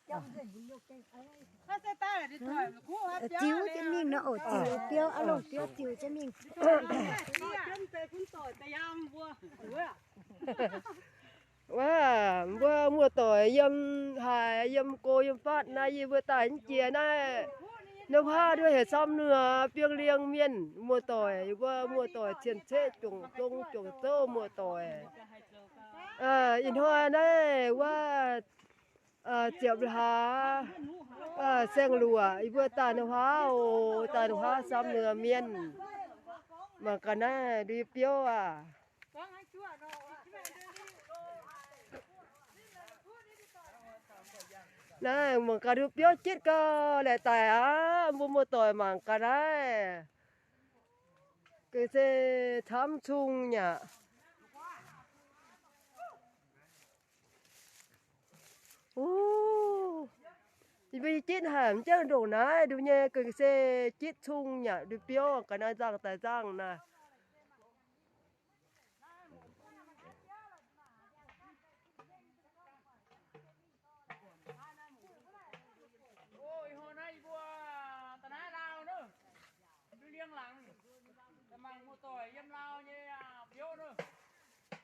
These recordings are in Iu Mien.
Ziux jienv mingh nor, oc, ziux biouv, aav longc biouv ziux jienv mingh. Wuov, mbuo muoz-doic yiem haaix, yiem go yiem fatv naaiv, yie mbuo daaih mv jiex naaiv, nor haav nduov heuc Camv Nuoc, Bieng Lieng mienh muoz-doic, yie mbuo muoz-doic cien-ceqv juangc zong juangc zouv muoz-doic. Ih hnoi naaiv wuov ziepc hlaax saeng-luoqc, yie mbuo daaih nor haav oc, daaih nor haav Camv Nuoc mienh. Mangc gaax naaiv ndui biouv aac. Naaiv mangc gaax ndui biouv jitv gau laeqc daic aqv. Mbuo muoz-doic mangc gaax naaiv. Gengh se camv cung nyei aqv. Yie mbuo yie jitv haic mv jangx ndongc naaiv ndui nyei, gengh se jitv cung nyei aqv. Ndui biouv ga'naaiv nzangh daaih nzangh naaiv.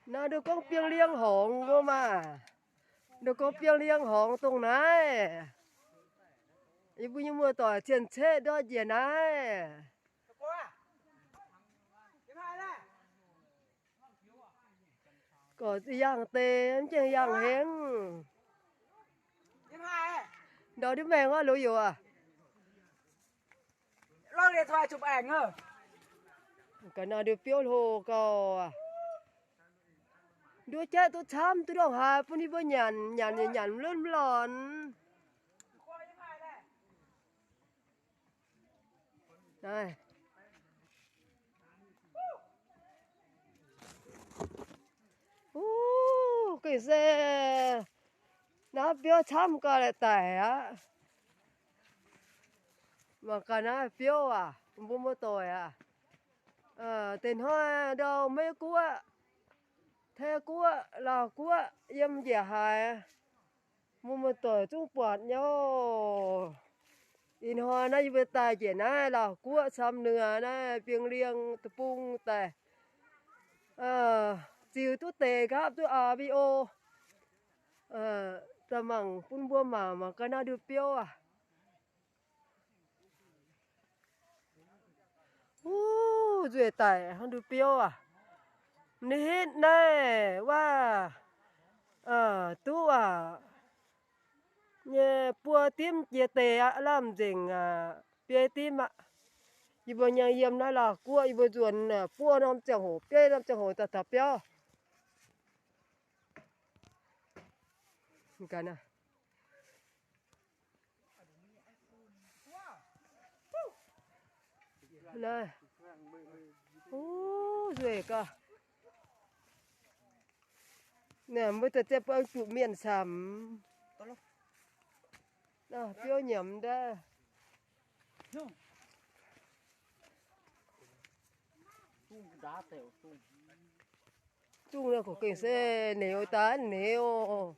Naaiv nduov gorngv Bieng Lieng horngz wuov maah. Nduov gorngv Bieng Lieng horngz dongh naaiv. Yie mbuo nyei muoz-doic cien-ceqv ndortv njiec naaiv. Gorqv yangh deix mv jengh yangh hengv. Ndau ndiev maengh oc, loz-youz aac. Ga'naaiv ndui biouv hlo gau aac. Nduov jatv duqv camv duqv ndongc haaix bun yie mbuo nyanc, nyanc nyanc mv lunv mv lornc. Naaiv. Uv, gengh se naaiv biouv camv gau laeqc daic aqv. Mangc gaax naaiv biouv aac, mbuo muoz-doic aac. Deix hnoi ndau Meiv Guoqv, Taiv Guoqv, Laauh Guoqv yiem njiec haaix. Mbuo muoz-doic zungv buatc nyei oc. Ih hnoi naaiv yie mbuo daaih njiec naaiv Laauh Guoqv Camv Nuoc naaiv Bieng Lieng deic-bung daaih, ziux duqv deix nqaapv duqv aa vi o, daaih mangc bun mbuo mangc mangc ga'naaiv ndui biouv aac. Uv, nzueic daic hnangv ndui biouv aac. Ninh hitv naaiv waac duqv aac nyei buo dimv jiex deix aqv, lamh nzengc biei dimv aqv. Yie mbuo nyei yiem naaiv Laauh Guoqv yie mbuo nzuonx buo norm ziangh hoc, biei norm ziangh hoc daaih taux biauv. Naaiv, uv, nzueic gaax. Naaiv mbuo za'gengh buangh zuqc mienh camv. Biouv nyiemz daaih. Zungh naaiv gorqv gengh se neux daaih neux.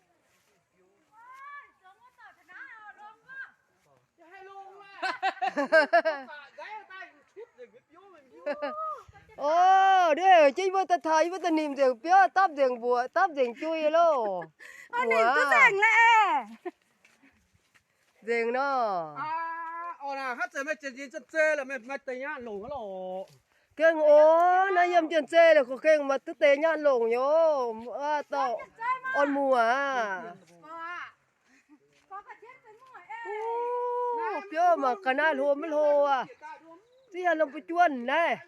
O, ndiev heuc jienv yie mbuo daaih taux, yie mbuo daaih nimc nzengc biouv, dapv nzengc mbuoqc, dapv nzengc jui loh. Nzengc nor. Gengh oc, naaiv yiem jien-zei lorqc, gorqv gengh maaih duqv deix nyaanh longc nyei oc. Dauh orn muoc aac. Biouv mangc ga'naaiv hlo maiv hlo aac. Ziex hnyangx norm buo juonh naaiv.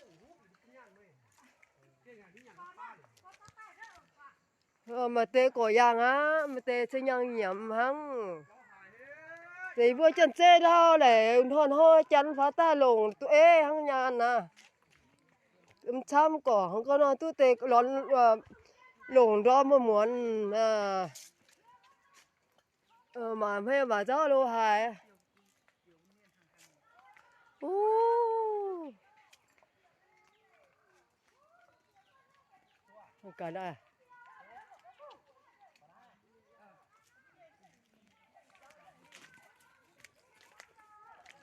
Maaih deix gorqv-yaangh aqv, maaih deix se nyangh nyiemz hnangv. Deix mbuo janx-zei ndau leiz hnoi-hnoi janx faaux daaih longc duqv ei hnangv nyaanh aqv. Mv camv gorqv hnangv gau nor duqv deix lorz longc ndorm muonz. Maac hmei maac nzauv lo haic. Ga'naaiv,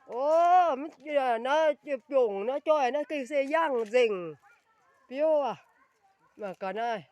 O, naaiv biongc naaiv joih naaiv gengh se yangh nzengc. Biouv aac, mangc gaax naaiv.